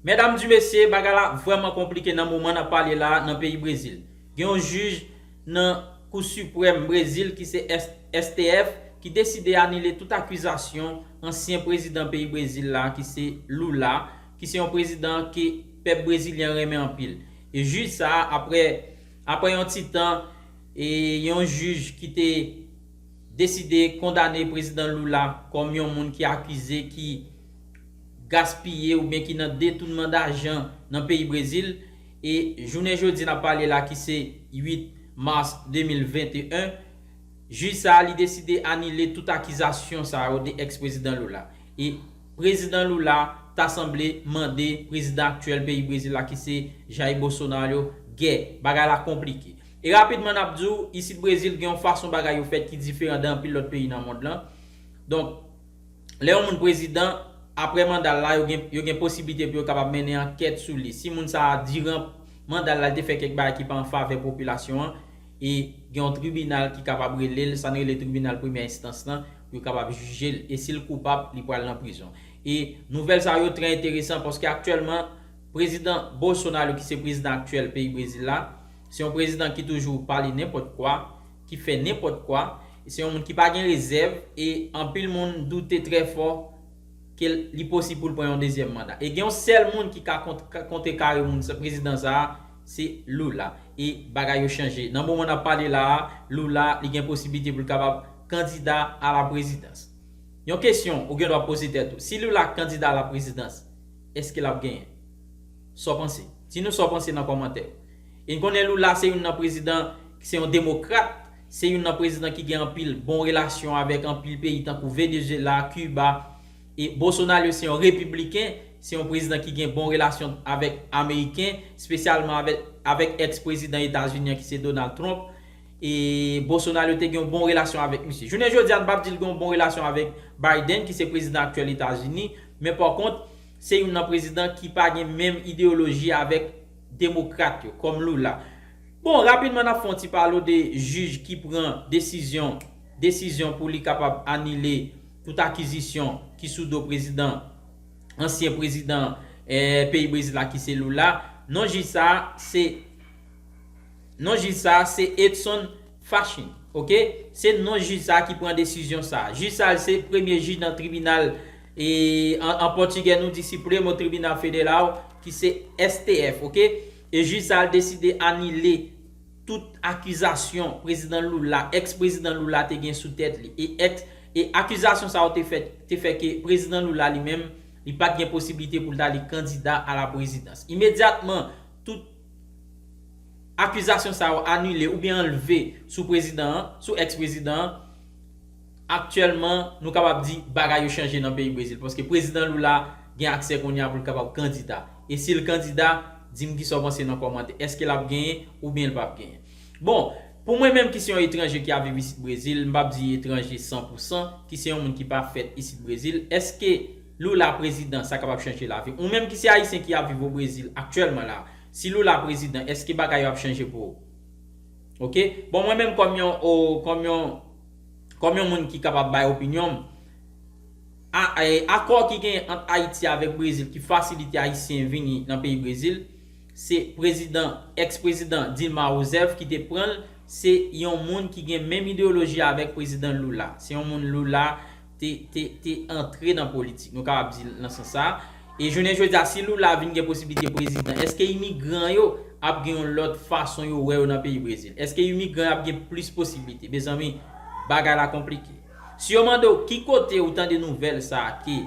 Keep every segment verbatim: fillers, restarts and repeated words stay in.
Medam di mesye, bagay la vrèman konplike nan moman n ap pale la nan peyi Brezil. Gen yon jij nan Kou Siprèm Brezil ki se S T F ki deside anile tout akizasyon ansyen prezidan peyi Brezil la ki se Lula, ki se yon prezidan ke pèp brezilyen renmen anpil. E jij sa a, apre, apre yon ti tan, e yon jij ki te deside kondane prezidan Lula kòm yon moun ki akize ki gaspiye oubyen ki nan detounman dajan nan peyi Brezil. E jounen jodi n ap pale la ki se uit mas de mil venteyen, jij sa a li deside anile tout akizasyon sa yo de ex prezidan Lula. E prezidan Lula ta sanble mande prezidan aktyèl peyi Brezil la ki se Jair Bolsonaro gè. Bagay la konplike. E rapidman n ap di w, isit Brezil gen yon fason bagay yo fèt ki diferan de anpil lòt peyi nan mond lan. Donk, lè yon moun prezidan, apre manda l la, yo gen, yo gen posiblite pou yo kapab mennen ankèt sou li. Si moun sa a, diran manda l la, li te fè kèk bagay ki pa an favè popilasyon an, e gen yon tribinal ki kapab rele l, sa n rele tribinal premyè enstans lan, pou yo kapab jije l. E si l koupab, li pral nan prizon. E nouvèl sa yo trè enteresan paske aktyèlman, prezidan Bolsonaro, ki se prezidan aktyèl peyi Brezil la, se yon prezidan ki toujou pale nenpòt kwa, ki fè nenpòt kwa. Se yon moun ki pa gen rezèv e anpil moun doute trè fò ke li posib pou l pran yon dezyèm manda. E gen yon sèl moun ki ka kont-, ka kontrekare moun sa, prezidan sa a, se Lula. E bagay yo chanje. Nan moman n ap pale la a, Lula, li gen posiblite pou l kapab kandida a la prezidans. Yon kesyon ou gen dwa poze tèt ou, si Lula kandida a la prezidans, èske l ap genyen? Sa w panse? Di nou sa w panse nan kòmantè yo. E n konnen Lula se youn nan prezidan ki se yon demokrat, se youn nan prezidan ki gen anpil bon relasyon avèk anpil peyi tankou Venezuela, Kiba. E Bolsonaro se yon repibliken, se yon prezidan ki gen bon relasyon avèk Ameriken, espesyalman avèk, avèk ex prezidan Etazini an ki se Donald Trump. E Bolsonaro te gen yon bon relasyon avèk misye. Jounen jodi a, n p ap di l gen yon bon relasyon avèk Biden, ki se prezidan aktyèl Etazini, men pa kont, se youn nan prezidan ki pa gen menm ideyoloji avèk demokrat yo, kòm Lula. Bon, rapidman, n ap fè yon ti pale de jij ki pran desizyon, desizyon pou li kapab anile tout akizisyon ki sou do prezidan, ansyen prezidan, eh, peyi Brezil la, ki se Lula. Non jij sa a, se, non jij sa a, se Edson Fachin, oke? Se non jij sa a ki pran desizyon sa a. Jij sa a, se premye jij nan tribinal, e, an, an pòtigè, nou di Supremo Tribunal Federal, ki se S T F, oke? E jij sa a, l deside anile tout akizasyon prezidan Lula, ex prezidan Lula te gen sou tèt li. E ex, e akizasyon sa yo te fè, te fè ke prezidan Lula li menm, li pa t gen posiblite pou l t ale kandida a la prezidans. Imedyatman, tout akizasyon sa yo anile oubyen anlve sou prezidan an, sou ex prezidan an, aktyèlman, nou kapab di bagay yo chanje nan peyi Brezil. Paske prezidan Lula gen aksè kounye a pou l kapab kandida. E si l kandida, di m kisa w panse nan kòmantè. Èske l ap genyen oubyen l p ap genyen? Bon, pou mwen menm ki se yon etranje ki ap viv isit Brezil, m p ap di etranje san pou san, ki se yon moun ki pa fèt isit Brezil, èske Lula prezidan, sa kapab chanje lavi w? Ou menm ki se ayisyen ki ap viv o Brezil aktyèlman la, si Lula prezidan, èske bagay yo ap chanje pou ou? Oke? Bon, mwen menm kòm yon, o, kòm yon, kòm yon moun ki kapab bay opinyon m, a, e, akò ki genyen ant Ayiti avèk Brezil ki fasilite Ayisyen vini nan peyi Brezil, se prezidan, ex prezidan Dilma Rousseff ki te pran l, se yon moun ki gen menm ideyoloji avèk prezidan Lula. Se yon moun Lula te, te, te antre nan politik. Nou kapab di l nan sans sa. E jounen jodi a, si Lula vin gen posiblite prezidan, èske imigran yo ap gen yon lòt fason yo wè yo nan peyi Brezil? Èske imigran yo ap gen plis posiblite? Mezanmi, bagay la konplike. Si yo mande w ki kote ou tande nouvèl sa a ke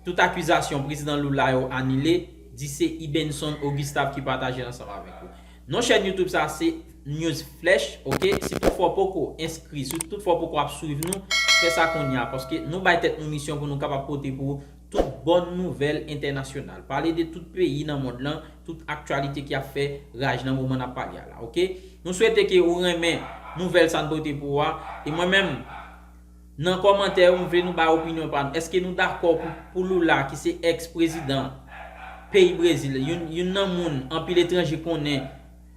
tout akizasyon prezidan Lula yo anile, di se Ibenson Augustave ki pataje l ansanm avèk ou. Non chèn YouTube sa a se News Flash, oke? Si toutfwa w poko enskri, si toutfwa w poko ap swiv nou, fè sa kounye a, paske nou bay tèt nou misyon pou nou kapab pote pou ou tout bòn nouvèl entènasyonal. Pale de tout peyi nan mond lan, tout aktyalite ki ap fè raj nan moman n ap pale a la, oke? Nou swete ke ou renmen nouvèl sa n pote pou ou a, e mwen menm, nan kòmantè yo, m vle nou bay opinyon pa nou. Èske nou dakò pou, pou Lula, ki se ex prezidan peyi Brezil, youn, youn nan moun anpil etranje konnen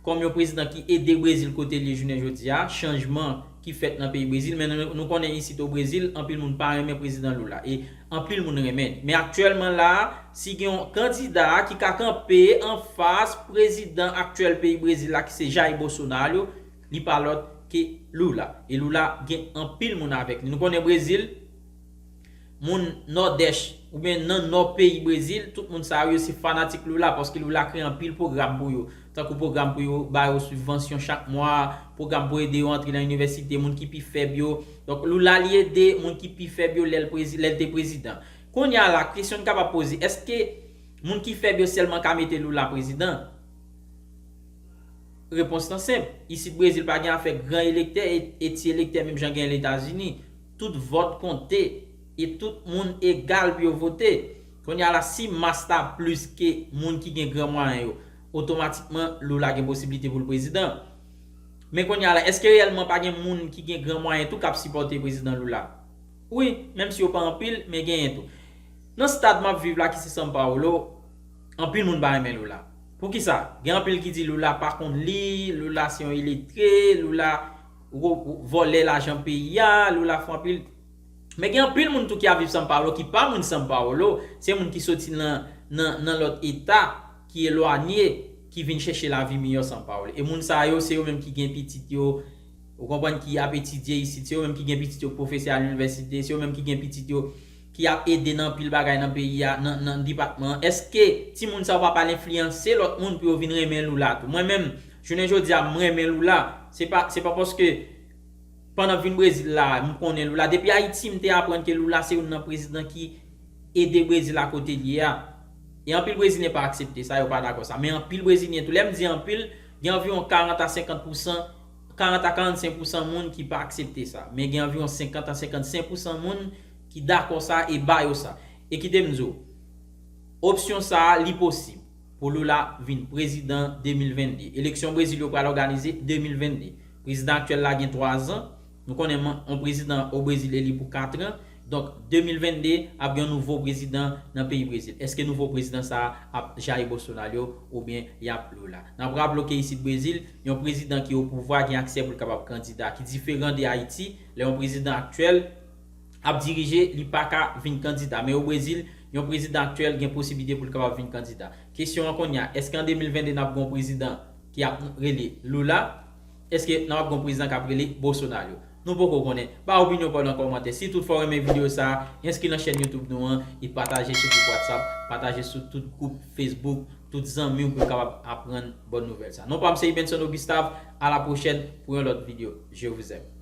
kòm yon prezidan ki ede Brezil kote l ye jounen jodi a, chanjman ki fèt nan peyi Brezil, men nou, nou konnen isit o Brezil, anpil moun pa renmen prezidan Lula. E Anpil moun renmen li. Men aktyèlman la, si gen yon kandida ki ka kanpe anfas prezidan aktyèl peyi Brezil la, ki se Jair Bolsonaro, li pa lòt ke Lula. E Lula gen anpil moun avèk li. Nou konnen Brezil, moun Nòdès oubyen nan nò peyi Brezil, tout moun sa yo se fanatik Lula, paske Lula kreye anpil pwogram pou yo. Tankou pwogram pou yo ba yo sibvansyon chak mwa, pwogram pou ede yo antre nan inivèsite, moun ki pi fèb yo. Donk, Lula li ede moun ki pi fèb yo lè l prezi-, lè l te prezidan. Kounye a la, kesyon n kapab poze, èske moun ki fèb yo sèlman ka mete Lula prezidan? Repons lan senp. Isit Brezil pa gen afè gran elektè e, e ti elektè menm jan gen Letazini. Tout vòt konte e tout moun egal pou yo vote. Kounye a la, si mas la plis ke moun ki gen gran mwayen yo, otomatikman Lula gen posiblite pou l prezidan. Men kounye a la, èske reyèlman pa gen moun ki gen gran mwayen tou k ap sipòte prezidan Lula? Wi, menm si yo pa anpil, men genyen tou. Nan stad m ap viv la ki se São Paulo, anpil moun pa renmen Lula. Poukisa? Gen anpil ki di Lula pa konn li, Lula se yon iletre, Lula ro-, vòlè lajan peyi a, Lula fè anpil. Men gen anpil moun tou ki ap viv São Paulo, ki pa moun São Paulo, se moun ki soti nan, nan, nan lòt eta, ki elwanye, ki vin chèche lavi miyò São Paulo. E moun sa yo, se yo menm ki gen pitit yo, ou konprann, ki ap etidye isit, se yo menm ki gen pitit yo k pwofesè al inivèsite, se yo menm ki gen pitit yo ki ap ede nan anpil bagay nan peyi a, nan, nan depatman an. Èske timoun sa yo pa pral enfliyanse lòt moun pou yo vin renmen Lula tou? Mwen menm, jounen jodi a, m renmen Lula. Se pa, se pa paske pandan m vin Brezil la, m konnen Lula. Depi Ayiti, m te aprann ke Lula se youn nan prezidan ki ede Brezil a kote l ye a. E anpil Brezilyen pa aksepte sa, yo pa dakò sa. Men anpil Brezilyen tou, lè m di anpil, gen anviwon karant a senkant pousan, karant a karannsenk pousan moun ki pa aksepte sa. Men gen anviwon senkant a senkannsenk pousan moun ki dakò sa e ba yo sa. E kite m di w, opsyon sa a, li posib pou Lula vin prezidan de mil vennde. Eleksyon Brezil yo pral òganize de mil vennde. Prezidan aktyèl la gen twa zan. Nou konnen man-, yon prezidan o Brezil eli pou kat an. Donk, de mil vennde ap gen yon nouvo prezidan nan peyi Brezil. Èske nouvo prezidan sa a ap Jair Bolsonaro oubyen y ap Lula? N ap raple ke isit Brezil, yon prezidan ki o pouvwa gen aksè pou l kapab kandida, ki diferan de Ayiti, lè yon prezidan aktyèl ap dirije, li pa ka vin kandida. Men o Brezil, yon prezidan aktyèl gen posiblite pou l kapab vin kandida. Kesyon an kounye a, èske an de mil vennde n ap gen yon prezidan ki ap rele Lula? Èske n ap gen yon prezidan k ap rele Bolsonaro? Nou poko konnen. Ba opinyon pa w nan kòmantè. Si toutfwa w renmen videyo sa a, enskri nan chèn YouTube nou an e pataje sou gwoup WhatsApp, pataje sou tout gwoup Facebook, tout zanmi w pou yo kapab aprann bòn nouvèl sa. Non pa m se Ibenson Augustave. A la pwochèn pou yon lòt videyo. Je vous aime.